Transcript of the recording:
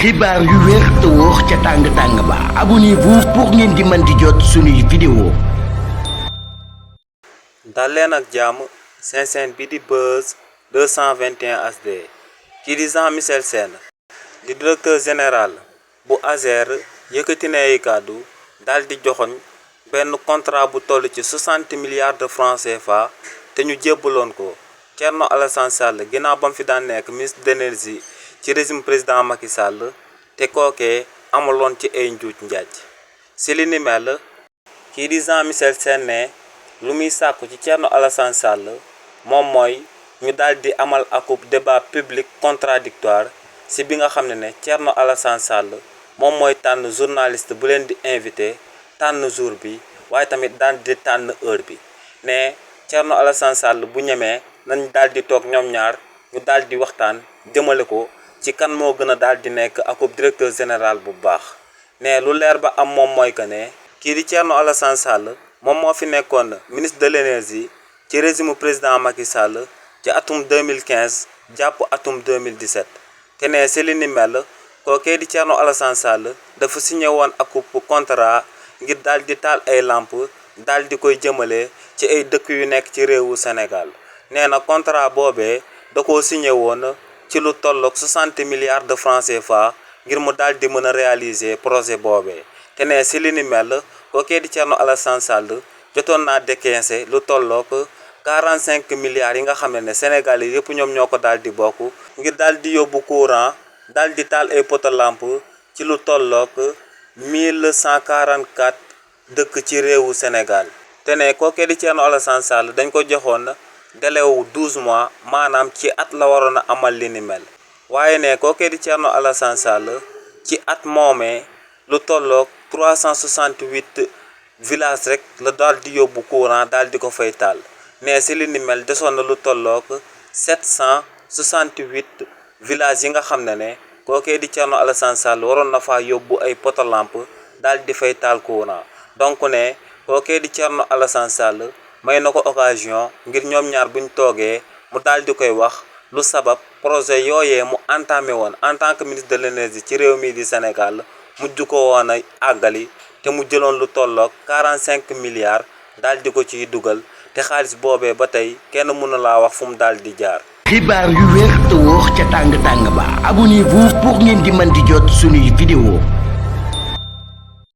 xibaar yu wér te wóor ca tàng ba abonnez-vous pour ngeen di mën di jot suñuy vidéo. dal leen ak jàmm seen bi di Buzz 221 HD kii di Jean-Michel Sène di directeur général bu ASER yëkkati na ay kàddu daal di joxoñ benn contrat bu toll ci 60 milliards de francs CFA te ñu jébbaloon ko Thierno Alassane Sall ginnaaw ba mu fi daan nekk ministre d'énergie ci régime président Macky Sall te kookee amuloon ci ay njuuj njaaj si li ni mel kii di Jean-Michel Sène ne lu muy sàkku ci Thierno Alassane Sall moom mooy ñu daal di amal akub débat public contradictoire si bi nga xam ne Thierno Alassane Sall moom mooy tànn journaliste bu leen di invité tànn jour bi waaye tamit daal di tànn heure bi ne Thierno Alassane Sall bu ñemee nañ daal di toog ñoom ñaar ñu daal di waxtaan jëmale ko ci kan moo gën a daal di nekk akub directeur général bu baax ne lu leer ba am moom mooy que ne kii di Thierno Alassane Sall moom moo fi nekkoon ministre de l'énergie ci régime président Macky Sall ci atum 2015 jàpp atum 2017 te ne si li ni mel kookee di Thierno Alassane Sall dafa signé woon akub contrat ngir daal di taal ay lamp daal di koy jëmale ci ay dëkk yu nekk ci réewu Sénégal nee na contrat boobee da koo signé woon ci lu tolloog 60 milliards de francs CFA ngir mu daal di mën a réaliser projet boobee te ne si li ni mel kookee di Thierno Alassane Sall jotoon naa décaissé lu tolloog 45 milliards yi nga xam ne Sénégal yi yëpp ñoom ñoo ko daal di bokk ngir daal di yóbbu courant daal di taal ay poto lampe ci lu tolloog 1144 dëkk ci réewu Sénégal te ne kookee di Thierno Alassane Sall dañ ko joxoon délai wu 12 mois maanaam ci at la waroon a amal li ni mel waaye ne kookee di Thierno Alassane Sall ci at moomee lu tolloog 368 villages rek la daal di yóbbu courant daal di ko fay taal ne si li ni mel desoon na lu tolloog 768 villages yi nga xam ne kookee di Thierno Alassane Sall waroon na faa yóbbu ay poto lampe daal di fay taal courant donc ne kookee di Thierno Alassane Sall may na ko occasion ngir ñoom ñaar buñ toogee mu daal di koy wax lu sabab projet yooyee mu entamé woon en tant que ministre de l'énergie ci réew mi di Sénégal mujj ko woon a àggali te mu jëloon lu tolloog 45 milliards daal di ko ciy dugal te xaalis boobee ba tey kenn mënu laa wax fu mu daal di jaar. xibaar yu wér te wóor ca tàng ba abonnez-vous pour ngeen di mën di jot suñuy vidéo.